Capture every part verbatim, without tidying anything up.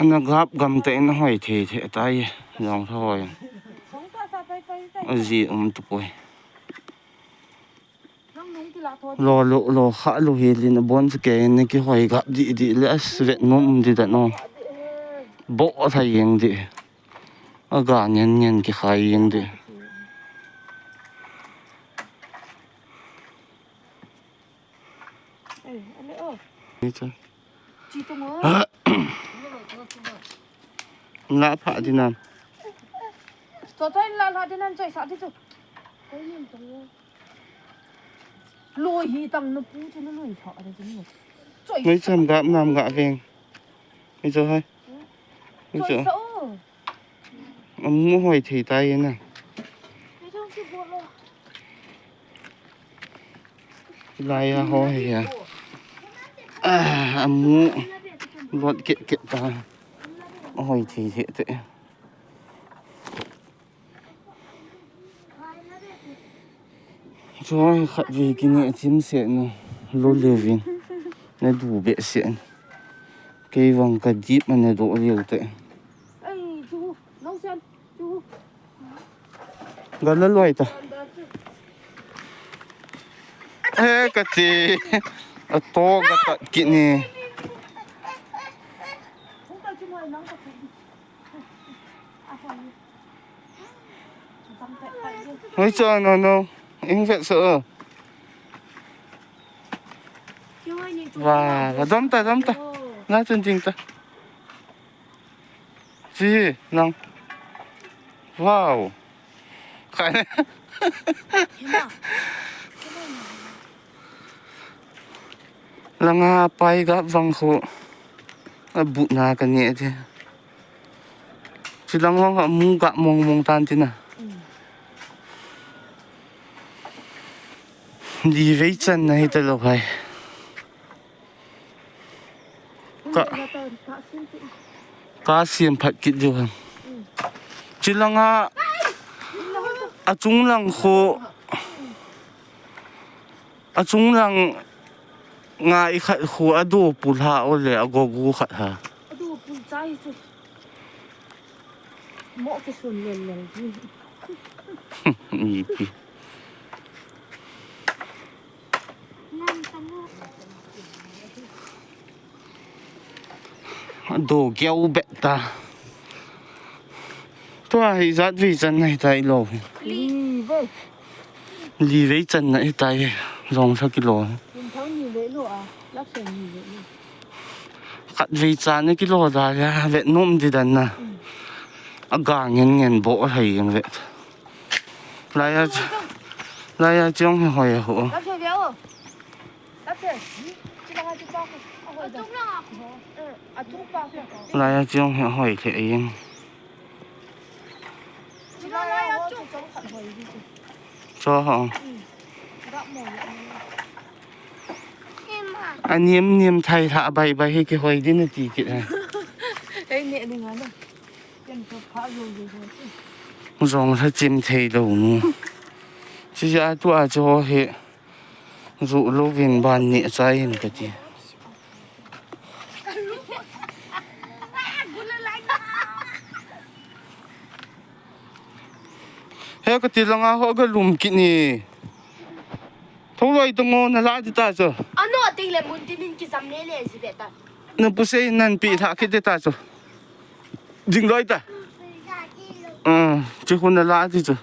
Ana gap gam tah in ahoi thei thei tai, jong tha hoi. Aji um tu poi. Lo lo lo kha lo hi lin bon chu ke ne kihoi gap di di le as vet nom di da no. Bo thai yeng di. Aga ngen ngen kikhai yeng di. Ni cha. La pha di nam. Cho cho in la la di nan choi sa di chu. Loi hi tang na pu chu na loi pha di chu. Choi. Mai cham gap nam ga veng. Ni cho hai. Ni cho. Choi sa o. Amu hoi thei tai na. Lai a ho hi a. Ah, amu lot kit kit ta. Hoi thei thei te. Choi khat ve kini a chim se no. Lo le vin. Na du be se. Kei vang ka dip ma na do le te. Ai, chu. Nong sen. Gala loi ta. Eh, kati. Ato ka tat kini. Hoi cha no no. Ing vet so. Wa, wa dom ta, dom ta. Na chun ding ta. Chi, nang. Wow. Khai. Langa pai gap vang khu. Abu na ka ne de. Chi lang vang amu gap mong mong tan tina. Li vei chan na hi ta lo hai. Ka, ka siam phat kit diu ham. Chi langa achung lang khu, achung lang nga i khat khu ado pul ha o le agogu khat ha. Ado pul chai chu. Mo ke sun lel lel. Ipi. Do keu bet ta. Tua hi jat vei chan na hi tai lo. Li vei. Li vei chan na hi tai. Jong sa kilo. Khat vei chan na kilo da ya. Vet nom di dan na. Aga ngen ngen bo hai yang vet. Laiya, laiya chiong hi hoi ho. Laiya chiong hi hoi the ing. Cho ho. Anim nim thai tha bai bai hi kihoi din ti kit ha. Ei ne ni nga na. Jong sa chim thei lo nu. Chi ja tu a cho he. Zu lo vin ban ni chai in ka ti. He ka ti langa ho ga lum kit ni. Tho loi to ngo na la ti ta cho. Ano ting le mun ti min ki jam le le si ve ta. Na pu se nan pi tha kit ta cho. Ding loi ta. Ah, chi khun na la ti chu.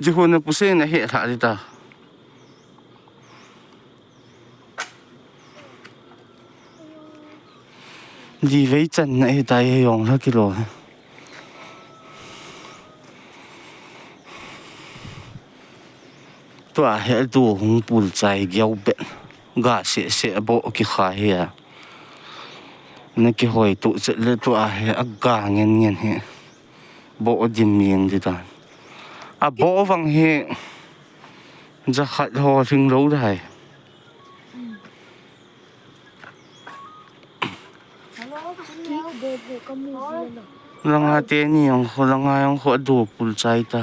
Chi khun na pu se na he tha ti ta. Li vei chan na he tai he yong la kilo. Tua he tu hung pul chai giau bet. Ga se se bo ki kha he a. Na kihoi tu chet le tua he a ga ngen ngen he. Bo dim mieng di dan. A bo vang he. Jakhat ho hing lo dai. Langa te ni ang kho langa ang kho a do pul chai ta.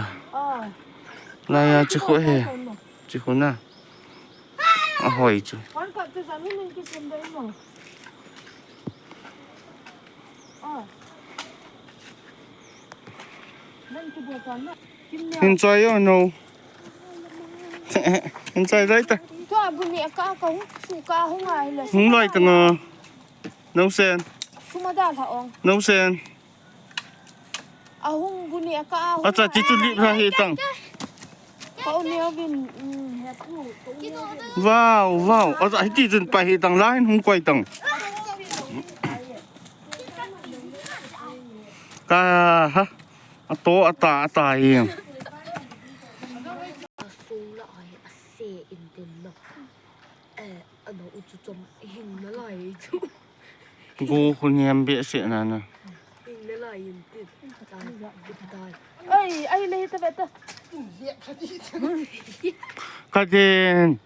Laiya chi kho he. Chi kho na. A hoi chu. Wan kap chu sami min ki sim dai mo. Enjoy yo, no. Enjoy lai ta. Tua bu ni ka ka hung su ka hung ai la. Hung lai ta nga. No sen. Suma da la ong. No sen. A hung bu ni ka a hung. Acha, ti tu li ha he tang. Ka u neo bin, mm, he pu, ka u neo bin. Wow, wow. Acha, hiti jun pa he tang la hin hung koi tang. Ka ha. Ato, ata, ata hi. Asung la ai, ase in tin na. Eh, ano u chu chom hing na lai chu. Go khu niam be se na na. Hing na lai in tin. Tai, tai. Ai, ai le ta be ta. Ka den.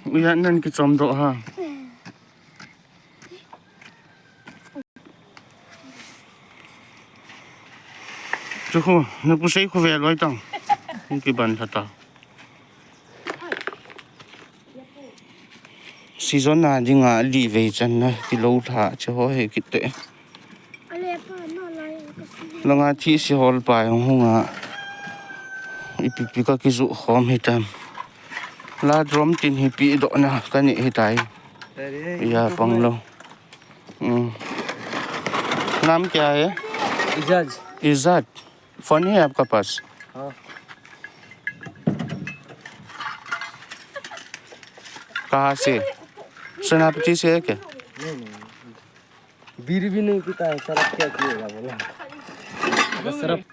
Uya nan ki chom do ha. Chu khu, na pu sei khu ve loi tang. Ki ban tha ta. Season na dinga li ve chan na, ki lo tha, che ho he ki te. Ale pa, no lai, ka si. Langa thi si hol pa hung hung a. Ipi pi ka ki zu khom hi tam. La drum tin hi pi do na, ka ni hi tai. अरे, या YouTube पंगलो। में। हम्म। नाम क्या है? इजाज। इजाज। फोन है आपका पास? हाँ। कहाँ से? सेनापति से है क्या? नहीं, नहीं। बीड़ी भी नहीं पीता है, शराब क्या पिएगा बोला? बस शराब।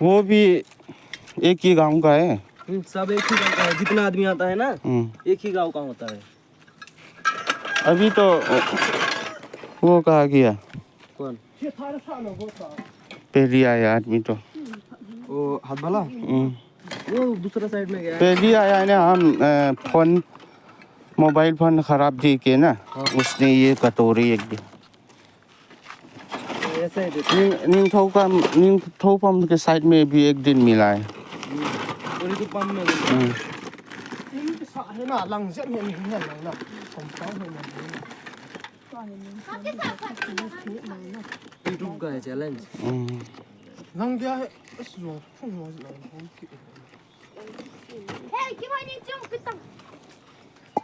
वो भी एक ही गांव का है? हम्म, सब एक ही गांव का है। जितना आदमी आता है ना, हम्म। एक ही गांव का होता है। अभी तो वो कहा गया। कौन? पहली आया आदमी तो। वो हाथ वाला? हम्म। वो दूसरा साइड में गया है। पहली आया है ना, हम, अ, फोन, मोबाइल फोन खराब दे के ना, हाँ। उसने ये कटोरी एक दी। ऐसा ही देते हैं। निंग-, निंगथौका-, निंगथौपम के साइड में भी एक दिन मिला है। हम्म। और ये तो पंप में मिला है। हम्म। है ना, लंग से में नहीं है, लंग ना। पंप का है ना। YouTube का है challenge। हम्म। लंग क्या है? इस जो, फुल जो लंग, हम की।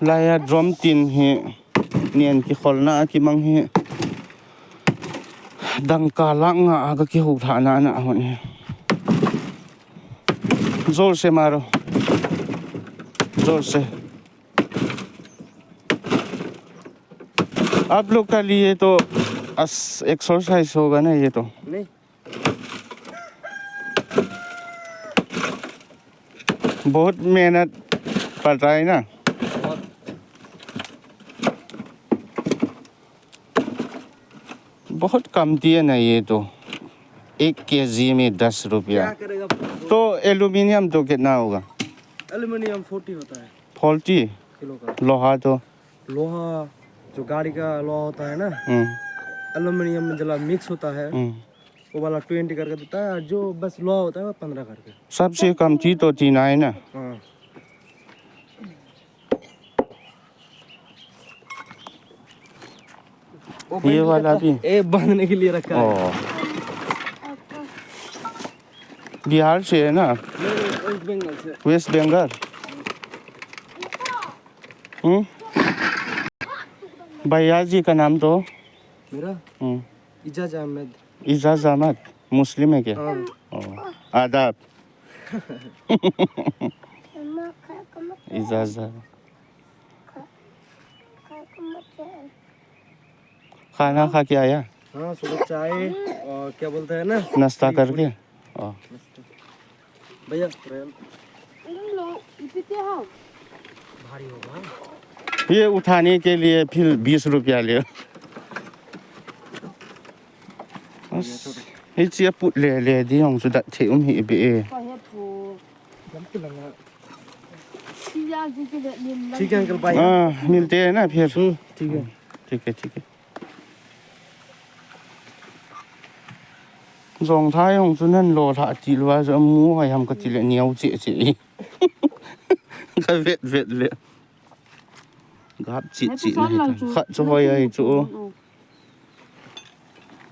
Laiya drum tin hi nian kikholna a kimang hi dangka lakh nga a ka kihou thana na hon hi. Jol se maro. Jol se. आप लोग का लिए तो अस-, एक्सरसाइज होगा ना ये तो। नहीं। बहुत मेहनत पड़ता है ना। बहुत। बहुत कमती है ना ये तो, एक केजी में दस रुपया। क्या करेगा? तो एल्यूमिनियम तो कितना होगा? एल्यूमिनियम फोर्टी होता है। फोर्टी? किलो का। लोहा तो? लोहा, जो गाड़ी का लोहा होता है ना, हम्म। एल्यूमिनियम में जला मिक्स होता है, हम्म। वो वाला ट्वेंटी करके देता है, जो बस लोहा होता है, वो पन्द्रह करके। सबसे कम चीज तो टीना है ना? हाँ। वो ये बंद वाला करता भी? ये बांधने के लिए रखा है। ओ। बिहार से है ना? नहीं, नहीं, वेस्ट बंगाल से। वेस्ट बंगाल? हम्म? भैया जी का नाम तो? मेरा? हम्म। इजाज अहमद। इजाज अहमद, मुस्लिम है क्या? हाँ। ओ, आदाब। इजाज अहमद। खाना खा के आया? हाँ, सुबह चाय और क्या बोलते हैं ना? नाश्ता करके? हाँ। भैया, रेल। भारी होगा। ये उठाने के लिए फिर बीस रुपया ले। बस, ये चीज़ पुट ले, ले दी हूँ, सुधा थे उम ही बे। ठीक है अंकल, बाय। हाँ, मिलते हैं ना फिर। हम्म, ठीक है। ठीक है, ठीक है। Jong thai hong chu nan lo tha ti lua, jo mu hai ham ka ti le niau che che. Ka vet vet le. Gap chi chi na. Khat chu hoi ai chu.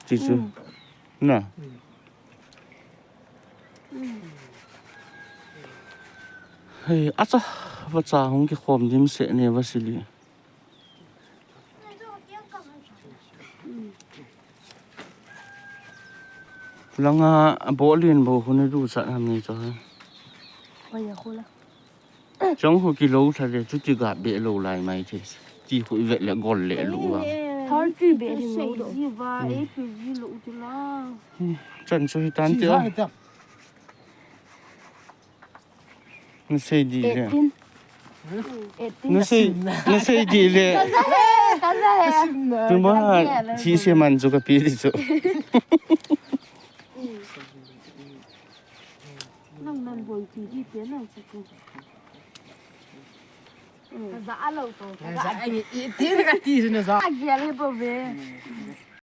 Chi chu. Na. Hei, acha, vacha hung kikhom dimset ne Vasili. Langa a bol lin bou khu naduchat ham ni chu. Oi, a khu la. Chong khu kilou tha le chuti ga be lou lai mai the. Ti khu i vet le gol le lu va. Thar ti be ding lo do. Ji va, e pi ji lo chu la. Chan chu hi tan ti o. Nasei di le. Eighteen. Eighteen. Nasei, nasei di le. Ka za he, ka za he. Tuma thi se man chu ka pi di chu. Nang nan boi ti di pe nang chu chu. Ka za a lo to. Ka za a ni i ti ka ti chu na za. A gel he bo ve.